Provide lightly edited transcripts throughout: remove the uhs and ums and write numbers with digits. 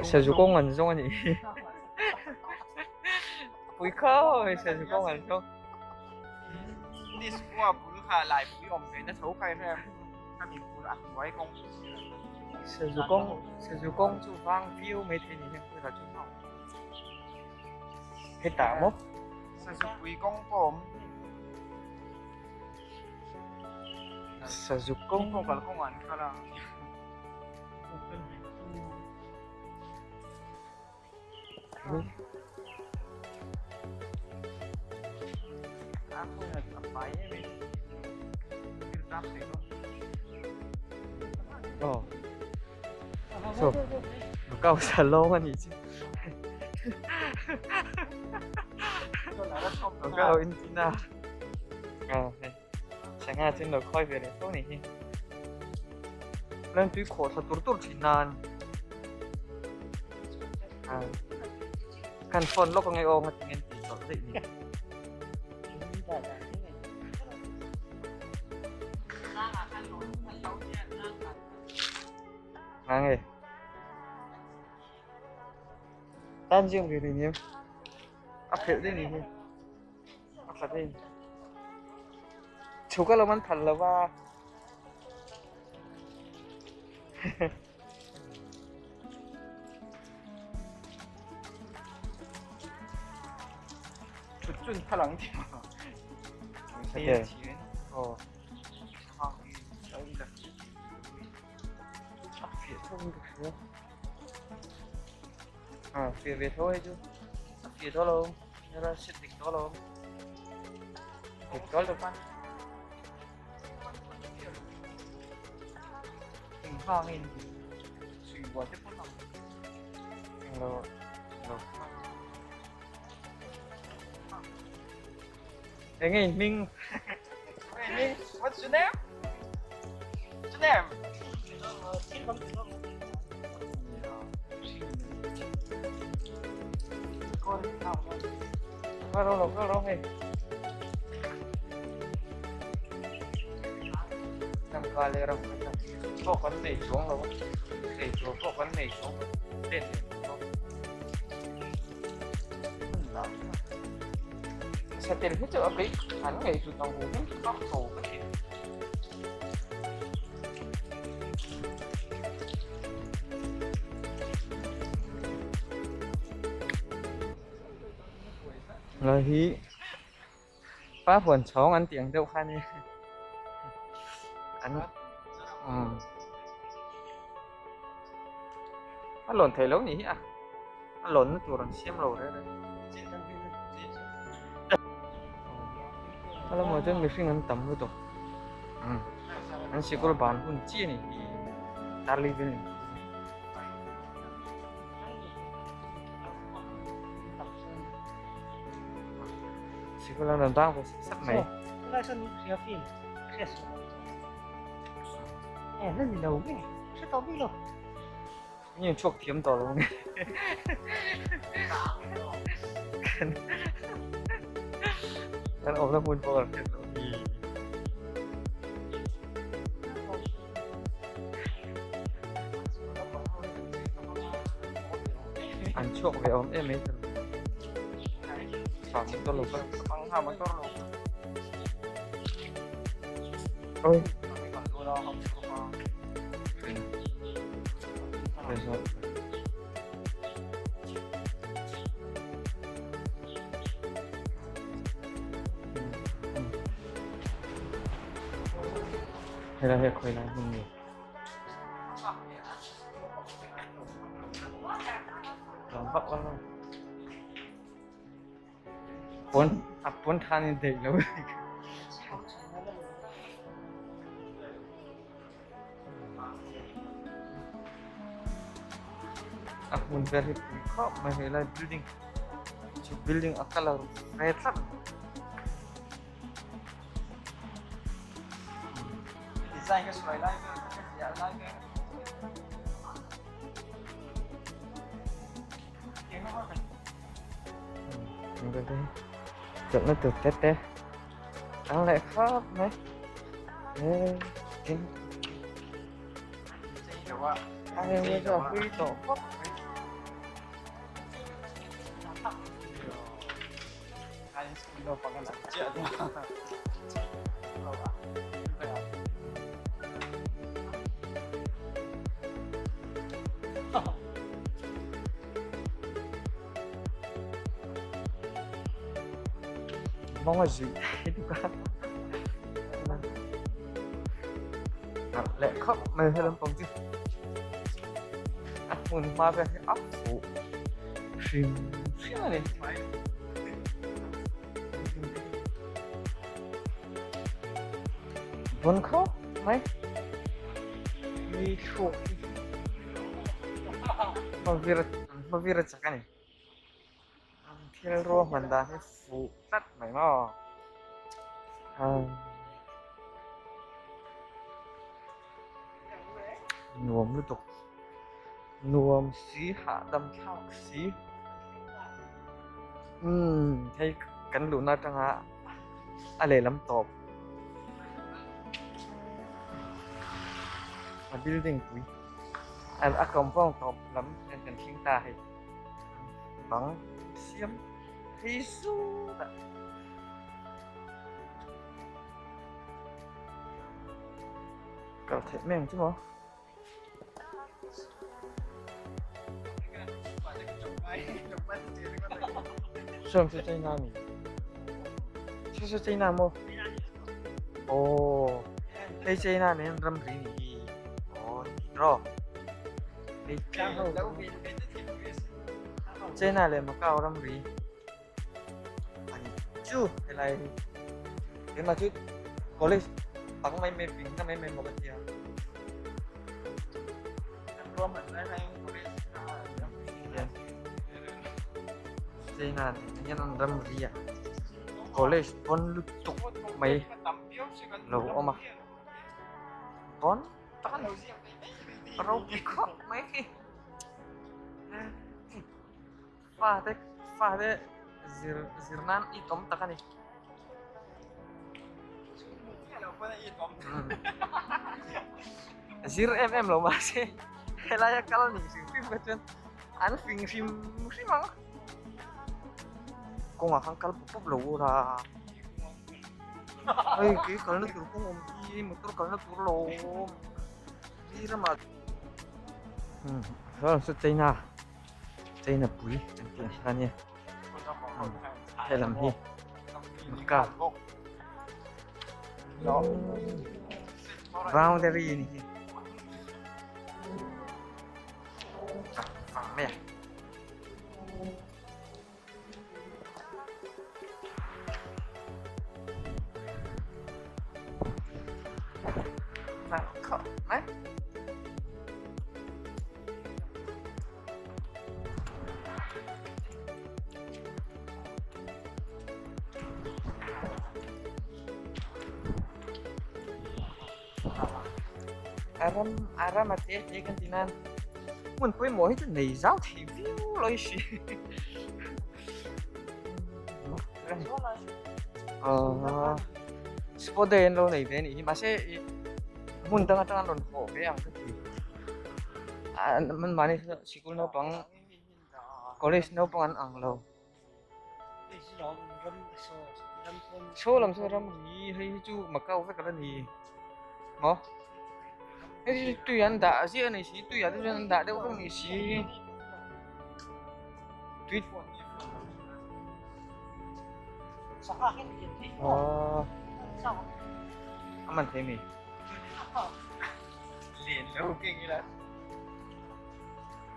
Sazu kawng an zawng a nih hi pui khau mai sazu kawng an zawng Disco a bul kha laipui awm ve na tho kai rem khami bul a hnuai kawng sazu kawng sazu kawng chu vang viau mai thei ni hian kawih chu hetah maw sazu pui kawng pawh awm Sazu kawng pawh kal kawng an kal a. Oh. So, kau salong ani chi. Kau intina. Ờ, sangha chu lo khawi ve leh fo ni hi. Chuan tui khawh tha tur tur thin nan kan phone lawk ange aw ngatin nge tih tawh daih ni. Nga nge. Tan riêng về này a phelh daih ni hi. A tla daih. Chhuk a lo man phal lo va. Thut chun thal ang tih ma. Aw. A fiah tho in ka hria. A fiah ve tho hei chu. A fiah tho lo. Nera sit dik tawh lo. Dik tawh lo khan. Eng hang in sui buat te pawh Eng lo lo. Eng nge in hming? What's your name? What's your name? Kal rawh lo kal rawh hei. Tangka leh ram khat a pawh kan nei chuang lo a, ei tur pawh kan nei chuang lo let leh mai dawn. Satel hi chu a bei an ngaihhlut ang hu hian ka tho ka ti. Lai hi pa huan chhawng an tih ang deuh kha nia an umm a lawn theih loh nih hi a a lawn na tur an siam lo reng reng a lamah chuan mihring an tam lutuk umm an sikul ban hun chiah a ni hi darli vel ni. Sikul an rawn bang ve sep sep mai. Nge chhuak thiam tawh lo nge. Kan awmna hmun pawh kan hriat loh hi. An chhuak ve awm em mai ta lo. Fa motor lo va. Oi. Helai hi a khawi lai hmun nge? Tlawm vak lo. Pawn a pawn than in theih lo. A hmun vel hi pui khawp mai helai building chu building a colour ve tlat. Design ka suai lai vel ka ziah lai vel. Chawlhna tur te te. Ang leh khawp mai tin a chu a hlui tawh khawp mai. Mawng a zuih thei tuk a nalh leh khawp mai he lampang chu a hmun hma vel hi a fuh hrim hrim a ni. Vawn khawp mai mi thluk hi hmavir a chak a ni. Thil ruahman dan hi fuh tlat mai maw. Nuam lutuk. Nuam si hahdam thlak si. Umm hei kan luhna atanga a lehlam tawp. A building pui a compound tawp lam kan thleng ta hei. Bang siam phei zut a. Kal theih mai ang chu maw. Sawm chu China mi. Chu chu China maw? Oh, hei China nen ramri ni hi. Oh, ni tro. China leh Macau ramri a ni chu helai hi keimah chu college bang mai mai ping na mai mai maw ka tia China nen hian an ramri a college pawn lutuk mai lo awm a pawn. Ropui khawp mai khi fate fate zir zir nan it awm tak a ni zir em em lo mahse helai a kal nih hrim hrim kha chuan an fing hrim hrim ang kawngah khan kal pawp pawp lo ura. Hei kei kalna tur kawng awm hi motor kalna tur lo awm mi ramah umm saw China China pui an tih ang kha ania helam hi Mecca boundary a ni hi vang mai a. A ram a ram a te te kan ti nan hmun pawimawh hi chu nei zau thei viau lo i hria ahh sport day an lo nei ve a nih hi mahse ih hmun dang atang an rawn haw ve ang ka ti an mahni sikul naupang college naupang an ang lo. Saw lam saw ram hi hei hi chu Macau vek ala ni maw hei hi tui an dah ziah a ni si tui ah te chuan an dah deuh vek a ni si tui aw a man thei mi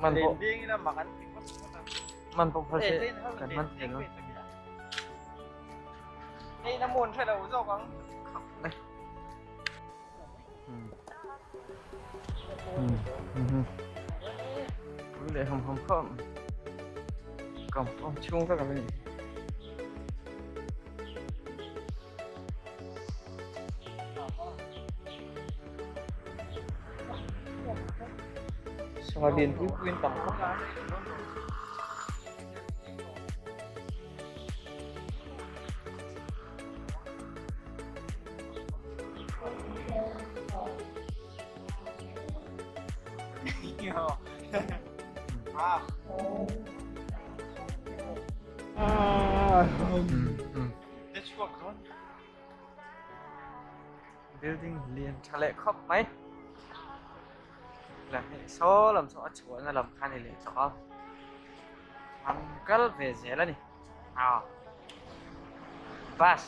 man pawh Man pawh phal se kan man thei lo. Hei na mun hre lo zawk ang. Pui leh ham ham khawp. Kam pawh chhung vek ang ni. Sangha lian pui pui an tam khawp a. Building lian tha leh khawp mai. La hei saw lam saw a chhuahna lam kha a ni leh tawh a. An kal ve zel a ni. Ah bus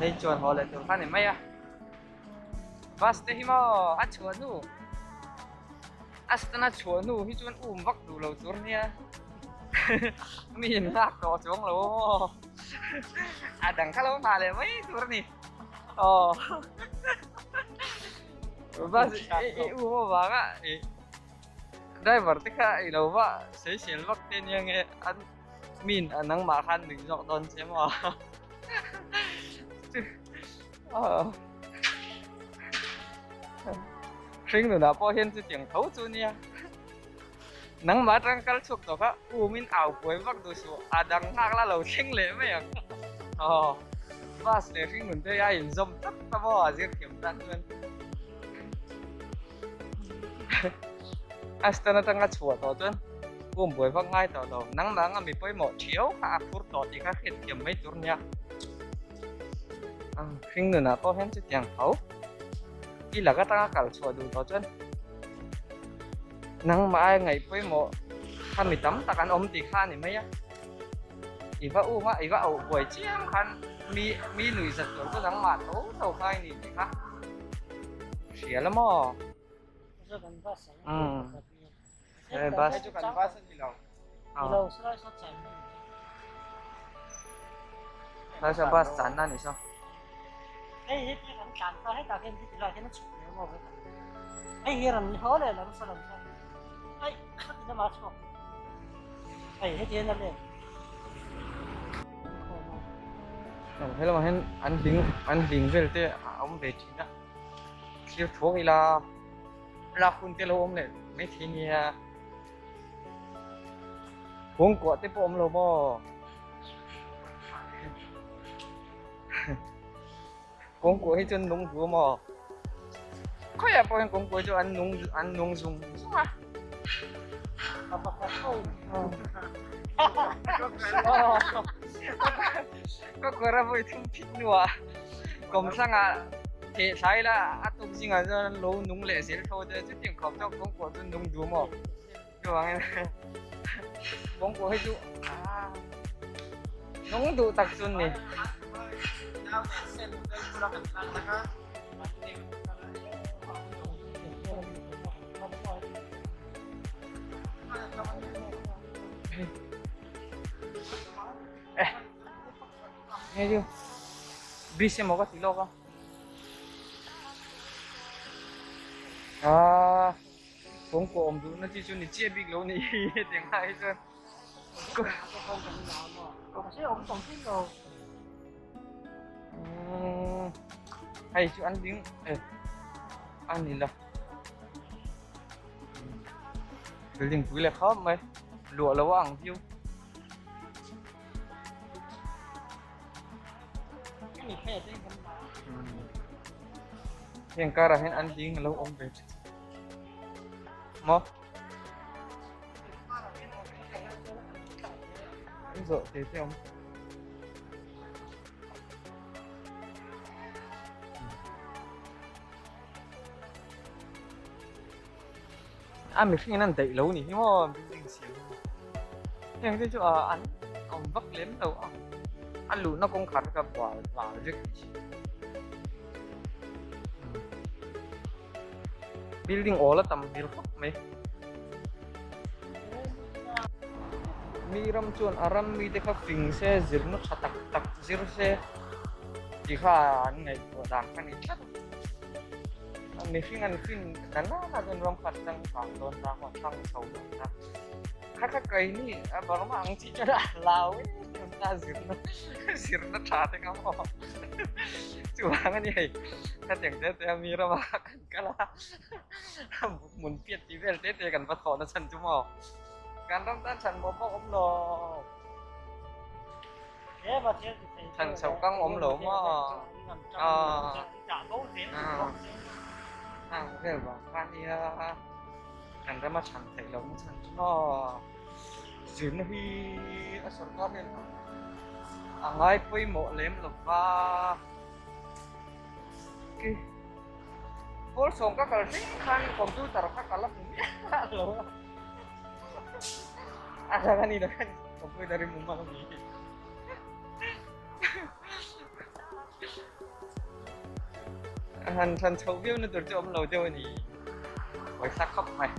hei chuan haw leh tur kha a ni mai a. Bus te hi maw a chhuah hnu a stand a chhuah hnu hi chuan um vak duh lo tur nia mi in nghak tawh chuang lo maw a dang kha lo nghah leh mai tur a ni aw bus i um avanga i driver te kha i lo va sawisel vak te nia nge an min a nangmah khan nuih zawk dawn che maw. Hring nunah pawh hian chutiang tho chu nia. Nangmah atang kal chhuak tawh kha umin au buai vak duh suh a dang nghak la lo thleng leh mai ang. Aw bus leh hring nun te a inzawm tlat ta maw a zir thiam tan chuan. A stand atanga chhuah tawh chuan um buai vak ngai tawh lo. Nangmah anga mi pawimawh thiau kha a phur tawh tih kha hriat thiam mai tur nia. Hring nunah pawh hian chutiang tho i lak atanga kal chhuah duh tawh chuan nangmah ai ngaih pawimawh kha mi tam tak an awm tih kha a ni mai a. I va um a, i va auh buai chiam khan mi mi nuih zat tur chu nangmah tho tho kha i ni tih kha hria la maw? Umm bus chu kan bus a ni lo. Bus a bus channa a ni saw. Helamah hian an hling an hling vel te a awm ve thin a thlir thuak ila lak hun te lo awm leh maithei nia. Kawngkuah te pawh awm lo maw? Kawngkuah hi chuan nung duh maw? Khawiah pawh hian kawngkuah chu an nung an nung zung zung a. Ka kawr a vawi thum phit hnuah kawmthlangah theh thlai la a tuk zingah chuan an lo nung leh zel tho te chutiang khawp chuan kawngkuah chu nung duh maw? Chuvangin kawngkuah hi chu nung duh tak chu ni. Eh, nghe chưa? Bridge emaw ka ti lawk a. Ah, kawngkaw awm duhna chi chu ni chiah bik lo ni hetiang lai hi chuan. Hei chu an ding eh a ni lo. Building pui leh khawp mai luah lo a ang viau. Heng karah hian an ding a lo awm ve thin maw? An zawh te te awm. A mihring in an daih lo ni hi maw building siam hi heng te chu ah an awm vak lem lo a a luhna kawngkhar kha bual val vek building awl a tam hmel khawp mai mi ram chuan a ram mite kha fing se zirna tha tak tak zir se tih kha an ngaihtuah dan kha a ni tlat. Mihring an fin ta na na chuan ram khat chang vang dawn ta maw thlang chho dawn ta kha kha kai ni a Burma ang chi chuan a hlau em ta zirna zirna tha te kha maw chuvang a ni hei khatiang te te a mi rama kan kal a mun piat tih vel te te kan va thawh na chhan chu maw kan ram tan chhan maw pawh awm lo Than chho kang awm lo maw ah vel vang kha nia. Kan rama chhan theih lohna chhan chu maw zirna hi a sorkar hian a ngai pawimawh lem lo va. Ki pawl sawm ka kal thleng khan computer kha ka la hmu miah lo a. A dang a ni lo khan computer hi hmu mang a ni. Han thlan chhoh viau na tur chu awm lo deuh a ni. Pawisa khawp mai.